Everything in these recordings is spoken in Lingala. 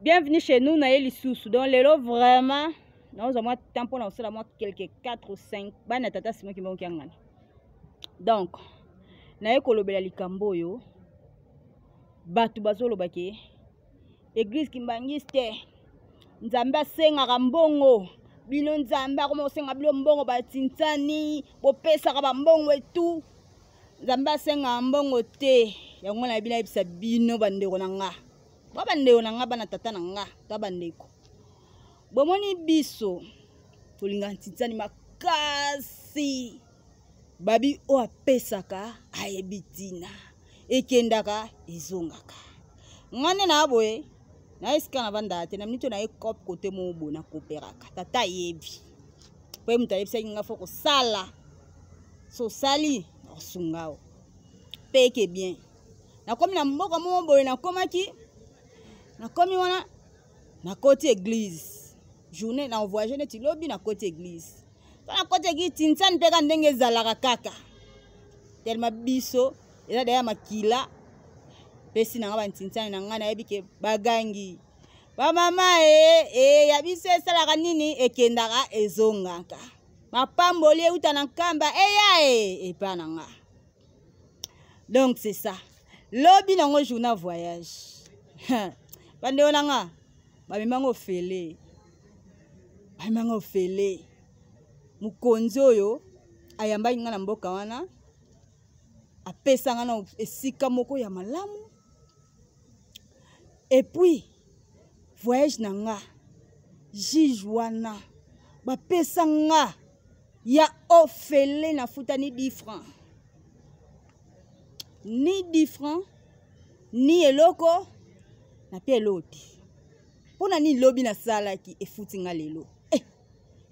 Bienvenue chez nous na ye lisusu. Donc lelo vraiment naozwa mwa temps mpona kosala mwa quelque 4 ou 5 bana tata Simon Kimbangu Kiangani. Donc naye kolobela likambo oyo bato bazoloba ke église kimbangiste Nzambe asengaka mbongo bino, Nzambe akoma kosenga bino mbongo, batintsani bopesaka bambongo etu. Nzambe asengaka mbongo te. Yango nayebi nayebisa bino bandeko na nga, ba bandeko na nga, bana tata na nga, to bandeko, bomoni biso tolinga ntintsani makasi. Babi oyo apesaka ayebi ntina, ekendaka ezongaka. Nga nde na boye na esika navandaka te, na miniti oyo naye cop kote moko boye nakoperaka. Tata ayebi po ye moto ayebisaki nga fo kosala, so osali nakosunga o mpe eke bien. Nakomi na mboka moko boye, nakomaki, nakomi wana, nakoti église journée na voyage neti lobi, nakoti église mpo nakoti église tinsani mpe ka ndenge ezalaka kaka telema biso eza daya makila pesi na nga bantinsani na ngai, nayebi ke bagangi bamama e, e ya biso esalaka nini, ekendaka ezongaka, mapamboli euta na nkamba eya e epa na nga. Donc c'est ça, lobi nango journal voyage, bandeko na nga bamemango ofele, bamemango ofele. Mokonzi oyo ayambaki nga na mboka wana apesa nga na esika moko ya malamu. Et puis voyage na nga, juge wana bapesa nga ya ofele, nafuta ni 10 francs, ni 10 francs ni eloko nape eloko te. Mpo na nini? Lobi nasalaki efuti nga lelo eh,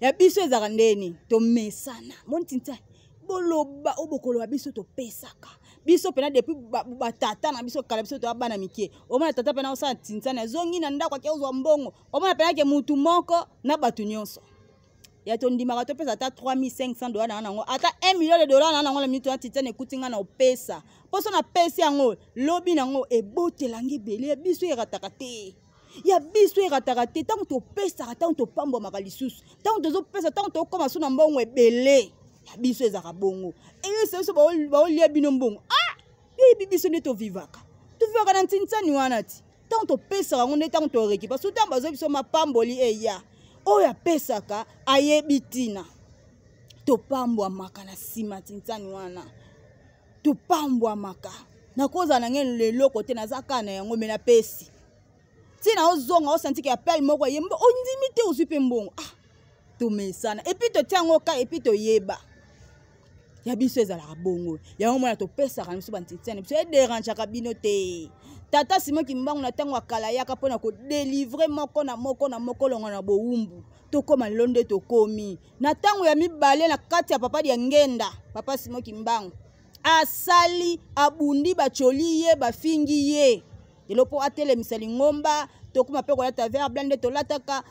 ya biso ezalaka ndeni tomesana moni tinta boloba oyo bokoloba, biso topesaka biso mpena depuis batata na biso kala. Biso toya bana mike, omona tata mpena osala tintsani, azongi na ndako ake ozwa mbongo, omona mpena ke mutu moko na bato nyonso ya tondimaka topesa ata 3500 dollar na nango, ata 1 million de dollar na nango na minute wana. Tintsani ekuti nga na opesa mposo, napesi yango lobi nango ebotelanga ebele. Ya biso erataka te, ya biso erataka te. Ntango topesaka, ntango topambwamaka lisusu, ntango tozopesa, ntango tokóma so na mbongo ebele, ya biso ezalaka bongo. Eyesa biso baolia bino mbongo, ah, yoyebi biso nde tovivaka, tovivaka na ntinsani wana ti ntango topesaka yango nde ntango torekipa so ntango bazwa biso mapamboli eya. Oyo apesaka ayebi ntina, topambwamaka na nsima tinsani wana, topambwamaka. Nakozala na ngai leloko te, naza kaka na yango me napesi ntina ozonga osanti ke appel moko ye ondimi te, ozwi mpe mbongo. Ah, tomesana et puis totia yango ka et puis toyeba ya biso ezalaka bongo. Yango mwana topesaka na biso bantintiane, biso ederangeaka bino te. Tata Simon Kimbangu na ntango ya kala yaka mpona kodelivre moko na moko na moko longo na bowumbu, tokóma lelo nde tokomi na ntango ya mibale na kati ya papa Diangenda. Papa Simon Kimbangu asali, abundi, bacoli ye, bafingi ye lelo mpo atelemisa lingomba, tokóma mpe kolata vert blanc nde tolataka.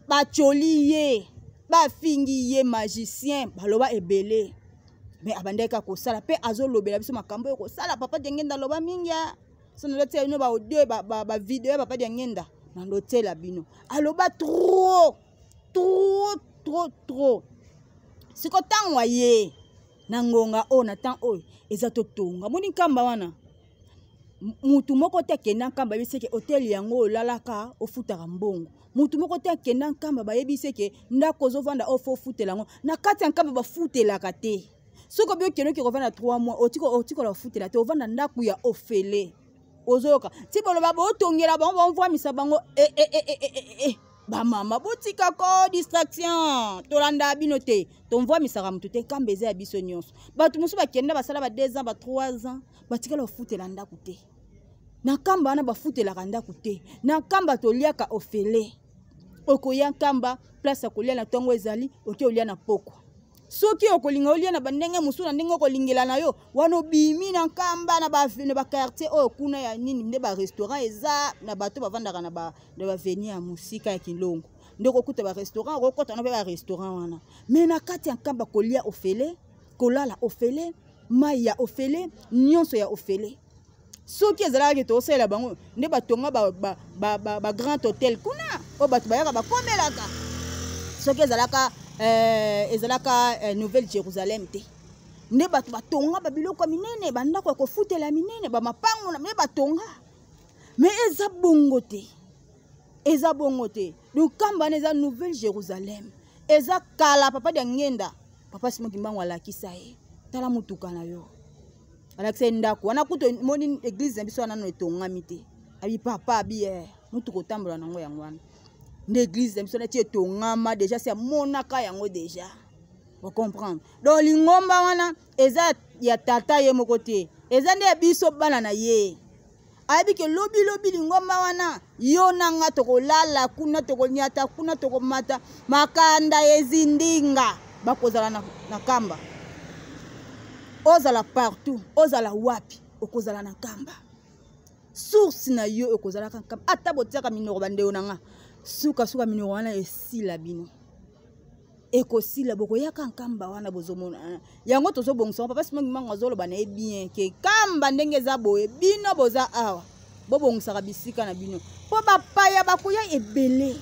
Bacoli ye, bafingi ye magicien, baloba ebele, me abandaki kaka kosala mpe azolobela biso makambo oyo kosala. Papa Diangenda aloba mingi, so nalotiela bino baaudio, bavideo ya papa Diangenda, nalotiela bino, aloba trop trop trop trop. Siko ntango aye na ngonga oyo, na temps oyo eza totonga, moni nkamba wana, mutu moko te akenda nkamba bayebisi eke hotel yango olalaka ofutaka mbongo. Mutu moko te akenda nkamba bayebisi eke ndako ozovanda oyo fo ofutela yango. Na kati ya nkamba bafutelaka te. Soki obi okende oke kovanda 3 mois, otikola ofutela te, ovanda ndako ya ofele. Ozoyoka ti boloba botongela bango, bomvwamisa bango e, e, e, e, e, e, e. Bamama botika ko distraction, tolanda bino te, tomvwamisaka motu te. Nkamba eza ya biso nyonso. Bato mosusu bakenda basala ba 2 ans, ba 3 ans, batikala bafutela ndako te. Na nkamba wana bafutelaka ndako te. Na nkamba toliaka ofele. Okoya nkamba, place ya kolia na ntongo ezali, oke olia na pokwa. Soki okolinga olia na bandenge mosusu, na ndenge okolingela na yo wana, obimi na nkamba na baquartier oyo kuna ya nini nde barestaurant eza na bato bavandaka na baveni ya mosika ya Kilongo, nde okokuta barestaurant, okokota na mpe barestaurant wana. Me na kati ya nkamba, kolia ofele, kolala ofele, mai ya ofele, nyonso ya ofele. Soki ezalaka ke tosalela bango nde batonga ba, ba, ba, ba, ba grand hôtel kuna oyo bato bayaka bakomelaka. Soki ezalaka ezalaka Nouvelle Jérusalem te nde bato batonga babiloko ya minene, bandako ya kofutela ya minene, bamapango nde batonga. Mais eza bongo te, eza bongo te. Donc Nkamba wana eza Nouvelle Jérusalem, eza kala. Papa Diangenda, papa Simon Kimbangu alakisa ye, tala motuka na yo, alakisa ye ndako wana. Kutu omoni église na biso wana nano etongami te. Abi papa abi motuka otambola nango yango wana nde église na biso neti etongama déjà, si amonaka yango déjà, ocomprendre. Donc lingomba wana eza ya tata ye moko te, eza nde ya biso bana na ye. Ayebi ke lobi lobi lingomba wana yo na nga tokolala kuna, tokonyata kuna, tokomata makanda ezindinga, bakozala na Nkamba. Ozala partout, ozala wapi, okozala na Nkamba. Source na yo ekozalaka Nkamba. Ata botiaka minoko, bandeko na nga, sukasuka minoko wana esila bino, ekosila, bokoyaka Nkamba wana. Bozomona yango tozobongisa. Papa Simon Kimbangu azoloba na ye bien ke Nkamba ndenge eza boye, bino boza awa, bobongisaka bisika na bino mpo bapaya bakoya ebele.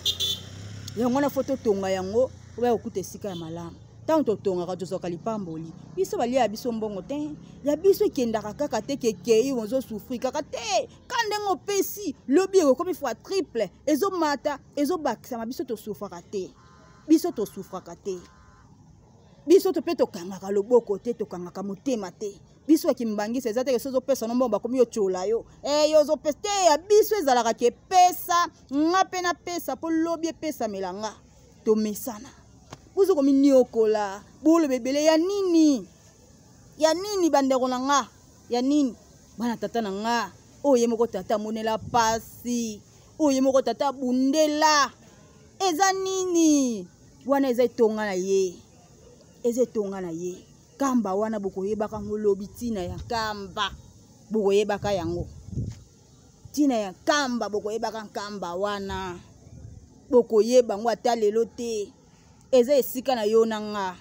Yango wana fo totonga yango mpo baya kokuta esika ya malamu. Ntango totongaka, tozwaka lipamboli. Biso balia ya biso mbongo te, ya biso ekendaka kaka te, kekei ozosouffrir kaka te. Ka ndenge opesi, lobi ekokomi fois triple, ezomata, ezobakisama. Biso tosouffraka te, biso tosouffraka te. Biso to mpe tokangaka loboko te, tokangaka motema te. Biso ya kimbangisa eza te ke so ozopesa no mbongo, bakomi otyola yo. Yo ozopesa te. Ya biso ezalaka ke pesa nga mpe napesa mpo lobi epesamela nga. Tomesana, bozo kominiokola, boloba ebele ya nini, ya nini, bandeko na nga, ya nini, bana tata na nga oyo ye moko tata amonela pasi, oyo ye moko tata abundela, eza nini wana? Eza etonga na ye, eza etonga na ye. Nkamba wana bokoyebaka yango lobi, ntina ya Nkamba bokoyebaka yango, ntina ya Nkamba bokoyebaka. Nkamba wana bokoyeba yango ata lelo te, eza esika na yo na nga.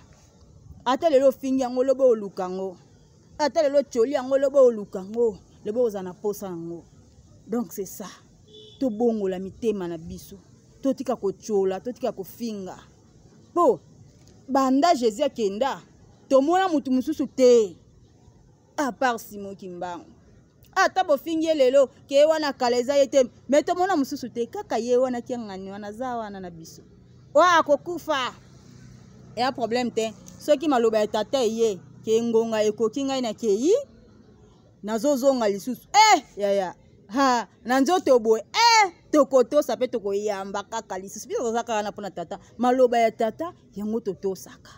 Ata lelo ofingi yango, lobi oluka yango. Ata lelo otyoli yango, lobi oluka yango, lobi ozala na posa yango. Donc c'est ça, tobongola mitema na biso, totika kotyola, totika kofinga, mpo banda Jésus akenda, tomona motu mosusu te à part Simon Kimbangu. Ata bofingi ye lelo ke ye wana kala eza ye te, me tomona mosusu te, kaka ye wana. Kiangani wana aza wana na biso, oyo akokufa eya problème te. Soki maloba ya tata eye ke ngonga ekoki, ngai nakei, nazozonga lisusu, yaya ha na nzoto boye, tokotosa mpe tokoyamba kaka lisusu. Biso toza kaka na mpona tata, maloba ya tata yango totosaka,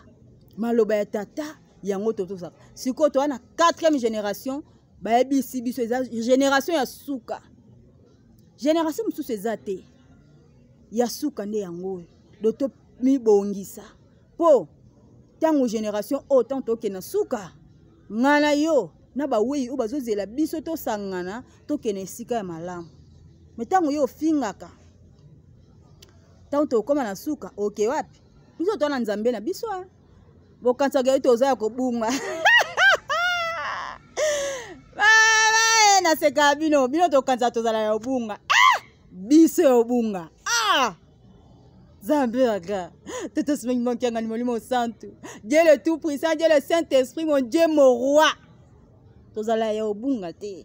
maloba ya tata yango totosaka. Sikoyo toza na 4e génération, bayebisi biso eza génération ya suka, génération mosusu eza te, ya suka nde yango oyo. Do tomibongisa mpo ntango génération oyo, ntango tokende na suka, ngai na yo na bawei oyo bazozela biso, tosangana, tokende esika ya malamu. Me ntango yo ofingaka, ntango tokóma na suka, oke wapi? Biso toza na Nzambe na biso. Bokanisaka ye toza ya kobunga. Naseka bino, bino tokanisa tozala ya kobunga. Biso ya kobunga, Nzambe aka tata Simon Kimbangu Kiangani, Molimo Santu, Dieu le tout puissant, Dieu le Saint Esprit, mon Dieu, mon roi, tozala ya kobunga te.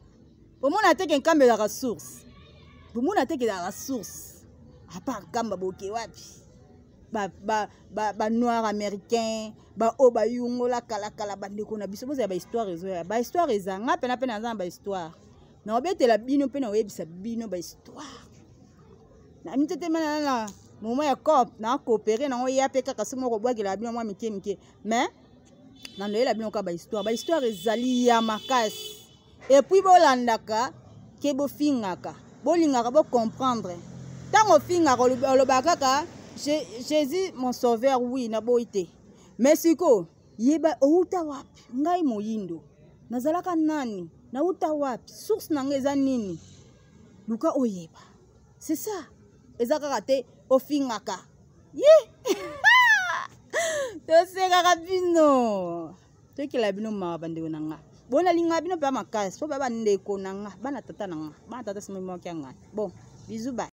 Bomona te ke Nkamba ezalaka source, bomona te ke ezalaka source. À part Nkamba, boke wapi? Ba noir américain baoyo bayungola kalakala, bandeko na biso, bozala bahistoire ezoya, bahistoire eza. Nga pena mpe naza na bahistoire, naobetela bino mpe naoyebisa bino bahistoire na mitetemana na moment ya cop na coopérer nango ya mpe kaka soki moko kobwakela bino mwa mike mike, mais nanoyela bino kaka bahistoire. Bahistoire ezali ya makasi. Et puis bolandaka ke bofingaka, bolingaka bocomprendre. Ntango ofingaka, olobaka kaka Jésus mon sauveur, oui, naboyi te, mais sikoyo yeba outa wapi. Ngai moyindo nazalaka nani, nauta wapi, source na ngai eza nini? Luka oyeba, c'est ça. Eza kaka te ofingaka ye, tosekaka bino, toyekela bino mawa. Bandeko na nga, Bon, nalinga bino mpe makasi, po ba bandeko na nga, bana tata na nga, bana tata simo moki ya nga. Bon, bisous, bye.